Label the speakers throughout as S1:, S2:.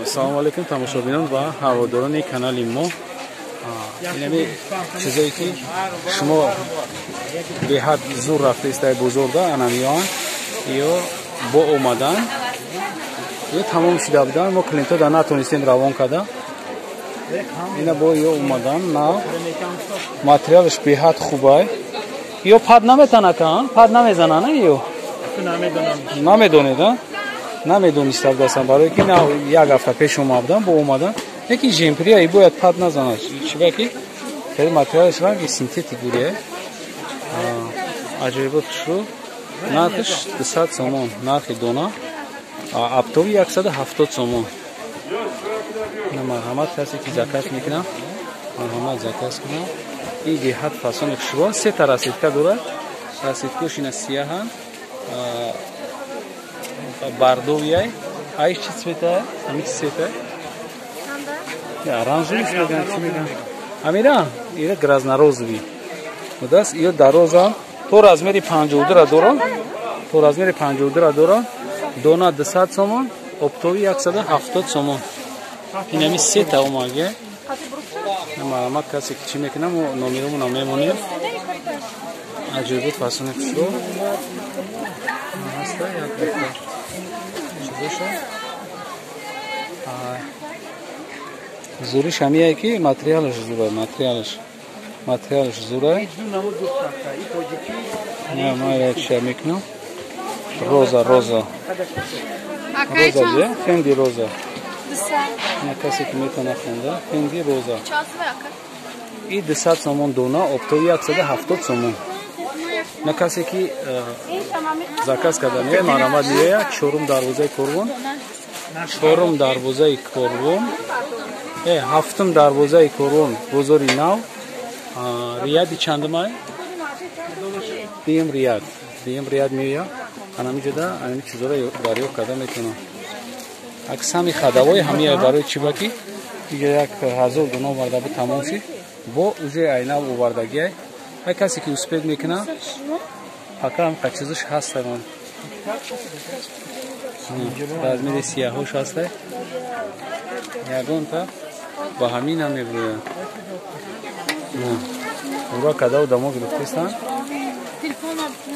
S1: Салому алейкум, тамошобинон ва ҳаводорони канали мо. Инами чизое ки шумо беҳад зур рафта истаи бозорда, анамиён ё бо омадан ё тамом шуда будан, мо клиентҳо да натонистем равон карда. Ина бо ё омадан, на материалаш беҳад хубай. Ё пад наметанакан, пад намезанана ё? Намедонед, а? Намедониста будастам, барое ки на як ҳафта пеш омадам, бо омадан. Яки жемприя и бояд пад назанад. Чиба ки хеле материалаш ранги синтетик бурия. Аҷоибот хушрӯ. Нархаш 200 сомон, нархи дона. Оптовый 170 сомон. Марҳамат, касе ки заказ мекунад, марҳамат заказ кунад. Ин беҳад фасони хушрӯ. Се та расцветка дорад. Расцветкош ина сияҳанд. Бордовый. Ай чӣ цвета? Ами чӣ цвета? Оранжевый меган, чӣ меган? Амира, ира грязно-розовый. Будас, ё дароза то размери 52 дорам. То размери 52 дорам. Дона 200 сомон, оптовый 170 сомон. Инами се та омаге. Марҳамат, касе ки чӣ мекунам, мо номеромонро мемонем. Аҷоибот фасони хушрӯ. Ҳаста як дақиқа. Чизоша? Зуриш ҳамияе ки материалаш зура, материалаш зура. Не, ма як ша мекунам. Роза, роза. Роза же, Фенди роза. Не, касе ки метавонад хонда, Фенди роза. И 200 сомон дона, оптовый 170 сомон. На касе ки заказ карда меояд, марҳамат меояд. Чорум дарвозаи корвон, чорум дарвозаи корвон, ҳафтум дарвозаи корвон, бозори нав, рияди чандумай? Дуюм рияд, дуюм рияд меояд. Анамиҷода анами чизоро дарёфт карда метавонам. Аксами хадавои ҳамия барои чӣ ба ки иҷа 1000 дона оварда буд, тамом шид, бо уже айнав овардагиай. Ҳар касе ки успех мекунад, пока ҳам чизаш ҳаст, размери сияҳош ҳаста, ягонта ба ҳамин ҳам мебурӯяд. Ура када одамо гирифтестанд.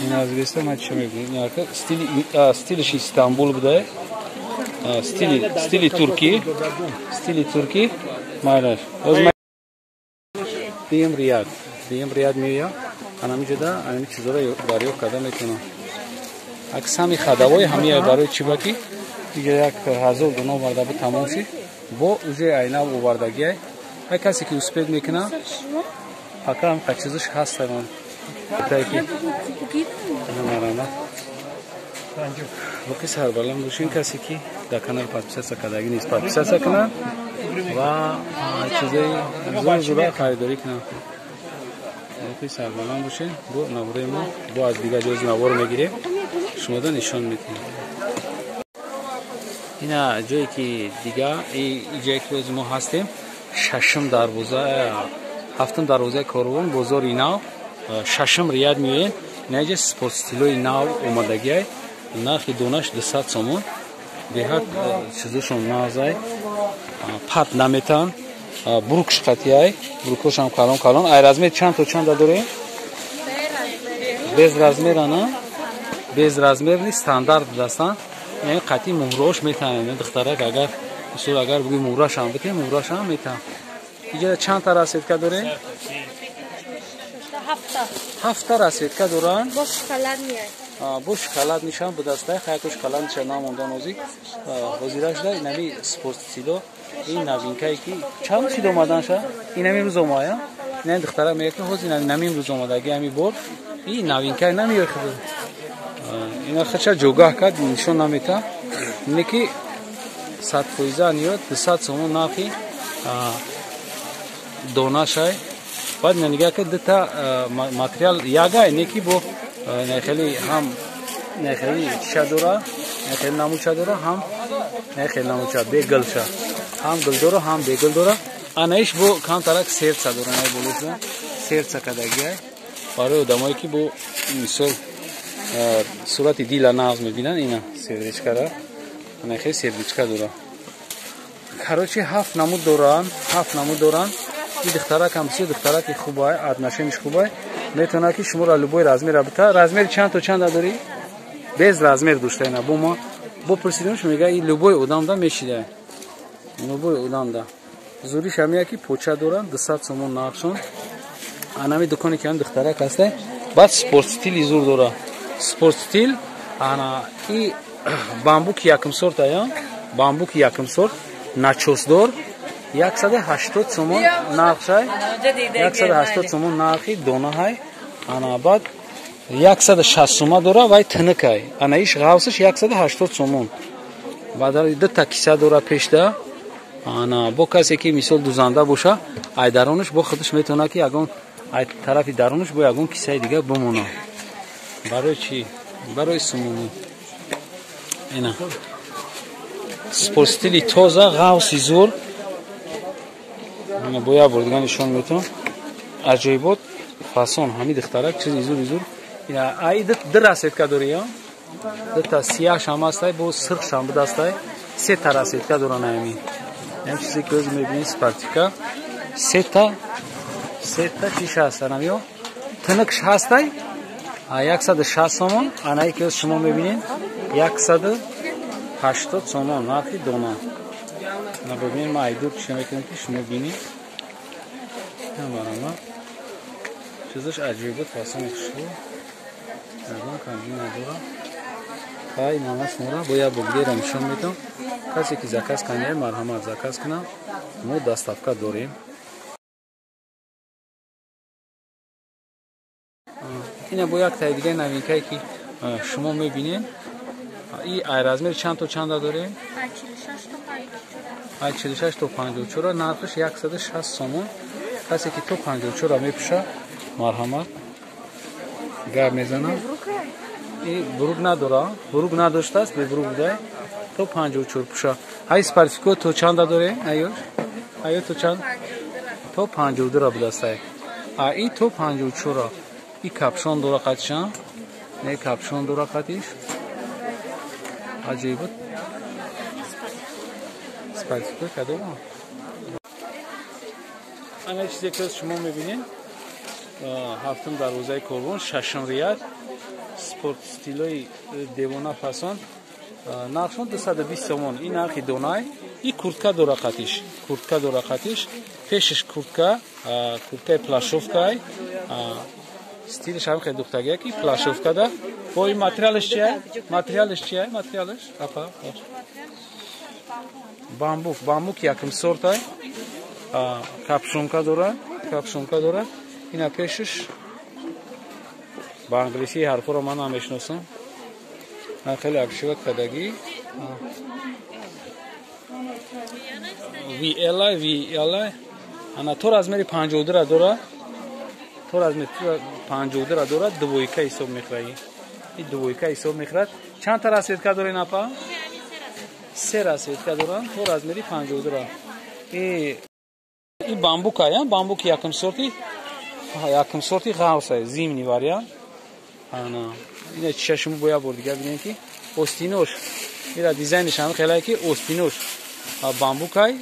S1: Ин аз гирифта ман чӣ мегӯям? Стилиш Истанбул буда, стили туркӣ, стили туркӣ. Майлаш дуюм рияд, дуюм рияд меояд. Анамиҷода анами чизоро дарёфт карда метавонам. Аксами хадавои ҳамия барои чӣ ба ки иҷа 1000 дона оварда буд, тамом шид, бо уже айнав овардагиай. Ҳар касе ки успех мекунад, пока ҳам чизаш ҳаст. Марҳамат, боқи сарбаланд бошин. Касе ки дар канал подписаться кардагӣ нест, подписаться кунад ва чизои зур зура харидорӣ кунад. Боқи сарбаланд бошин. Бо навораи мо бо аз дигар ҷои навор мегирем, шумода нишон медиҳем. Ина ҷое ки дига, ҷое ки ҳозир мо ҳастем, шашум дарвоза, ҳафтум дарвозаи корвон, бозори нав, шашум рияд меоем. Ина ҷа спортстилои нав омадагиай. Нархи донаш 200 сомон. Беҳад чизошон назай, пат наметан, брукш қатиай, брукошам калон калон. Ай размер чанд то чанда дорем? Без размера, на? Без размер ни, стандарт дастан. Яъне қатъи муҳрош метавонем. Духтарак агар мисол агар буги муҳрашам битем, муҳрашам метавон. Иҷа чанд та расцветка дорем? Ҳафта расцветка доранд.
S2: Бо шоколад меояд.
S1: Бо шоколад нишан будастай, хаяко шоколад нишан намондан ҳозир. Ҳозира шуда инами спортстило, ин новинкае ки чанд рӯз шид омаданша? Инами рӯз омая? Ина духтара мегӯяд ки ҳозир инами рӯз омадаги ҳами бор. Ин новинкае намеояд худ. Ина хача ҷогаҳ кард, нишон намета. Ине ки 100% ниёд, 200 сомон нархи донашай. Баъд ина нигаҳ кард, дута материал ягай, не ки бо хеле ҳам хеле чиша дора, хеле намуча дора, ҳам хеле намуча бегилша, ҳам гил дора, ҳам бегил дора. Анаиш бо камтарак сердца дора, най болоша сердца кадагиай барои одамое ки бо мисол сурати дила нағз мебинанд, ина сердечкара, ана хеле сердечка дора. Короче, 7 намуд доран, 7 намуд доран. Ин духтарак ҳам бисёр духтараки хубай, отношенияш хубай. Метавонад ки шуморо любой размера бита. Размери чанд то чанда дорӣ? Без размер дошта ина. Бо мо бо пурсидимш мега и любой одамда мешида. Любой одамда. Зуриш ҳамия ки поча доран, 200 сомон нархшон. Анами дуконе ки ҳам духтарак ҳаста, баъд спорт стили зур дора. Спорт стил ана и бамбуки якум сорт ая, бамбуки якум сорт, начосдор 180 сомон нархшай, 180 сомон нархи донаҳай. Ана баъд 160 сома дора вай тинукай. Ана иш ғавсиш 180 сомон. Баъд дута киса дора пешда. Ана бо касе ки мисол дузанда боша, ай даронаш бо худаш метавонад ки ягон ай тарафи даронаш бо ягон кисаи дига бимона. Барои чӣ? Барои сумонӣ. Ина спорт стили тоза, ғавси зур. Ана бо як бор дига нишон метавон. Аҷоибот фасон ҳами духтарак чизи зур зур. Ина ай ду расетка дори, я? Дута сияҳ шам ҳастай, бо сирх шам будастай. Се та расетка доран ҳами. Ям чизе ки ҳозир мебинед спартика. Сета чиш ҳаст анамиё? Тинукш ҳастай? 160 сомон. Анае ки ҳозир шумо мебинед 180 сомон нархи дона. Ана бибинед, ман айдур чиша мекунам ки шумо бинед. Барама чизаш аҷоибот фасони хушбу. Ягон камбӣ надора. Хай мана шуморо бо як бор нишон медам. Касе ки заказ кунад, марҳамат заказ кунад. Мо доставка дорем. Ина бо як таи дигаи новинкае ки шумо мебинед. И ай размер чанд то чанда дорем? Ай 46 то 54, нархаш 160 сомон. Касе ки то 54 мепӯша, марҳамат. Гап мезанам. И бурук надора, бурук надоштааст, бебурук будай. То 54 пӯша. Ай спартико то чанда дорем? Айёш? Айё то чанд? То 52 будастай. А и то 54. И капшон дора қатишам. Не капшон дора қатиш. Аҷоибот. Спартико кадом? Ана чизе ки шумо мебинед, ҳафтум дарвозаи корвон, шашум рияд, спорт стилои девона фасон, нархшон 220 сомон. Ин нархи донай. И куртка дора қатиш, куртка дора қатиш, пешиш куртка, курткаи плашовкай, стилиш ҳам хеле духтагия ки плашовкада. Бо ин материалаш чия? Материалаш чия? Материалаш? Апа. Бамбук, бамбук якум сортай. Капшонка дора, капшонка дора. Ина пешиш ба англисии ҳарфҳоро ман намешиносам. Хеле обшиват кардагӣ. VLI, VLI. Ана то размери 52 дора. То размери 52 дора, двойка ҳисоб мехӯрад. Ин двойка ҳисоб мехӯрад. Чанд та расцветка дорен апа? Се расцветка доран, то размери 52. И бамбук ая, бамбук якум сорти, якум сорти ғавса, зимний вариант. Ана, ина чиша шумо бояд бор дига бинем ки остинош, ира дизайнш ҳам хеле ки остинош бамбукай,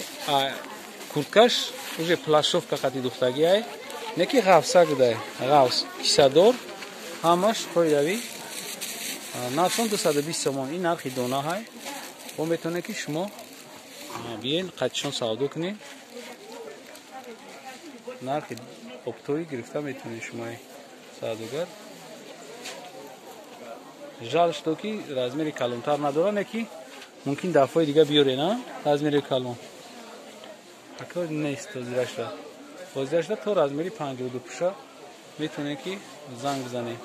S1: курткаш уже плашовка қати духтагӣ ай, не ки ғавса гудай, ғавс, кисадор, ҳамаш қоидави. Нархшон 220 сомон, ин нархи дона ҳай. Бо метавонед ки шумо биен қатишон савдо кунед. Нархи оптовӣ гирифта метавонед шумо савдогар. Жал что ки размери калонтар надора, не ки мумкин дафъаи дига биёред, а? Размери калон. Ака нест ҳозирашда. Ҳозирашда то размери 52 пӯша метавонед ки занг бизанед.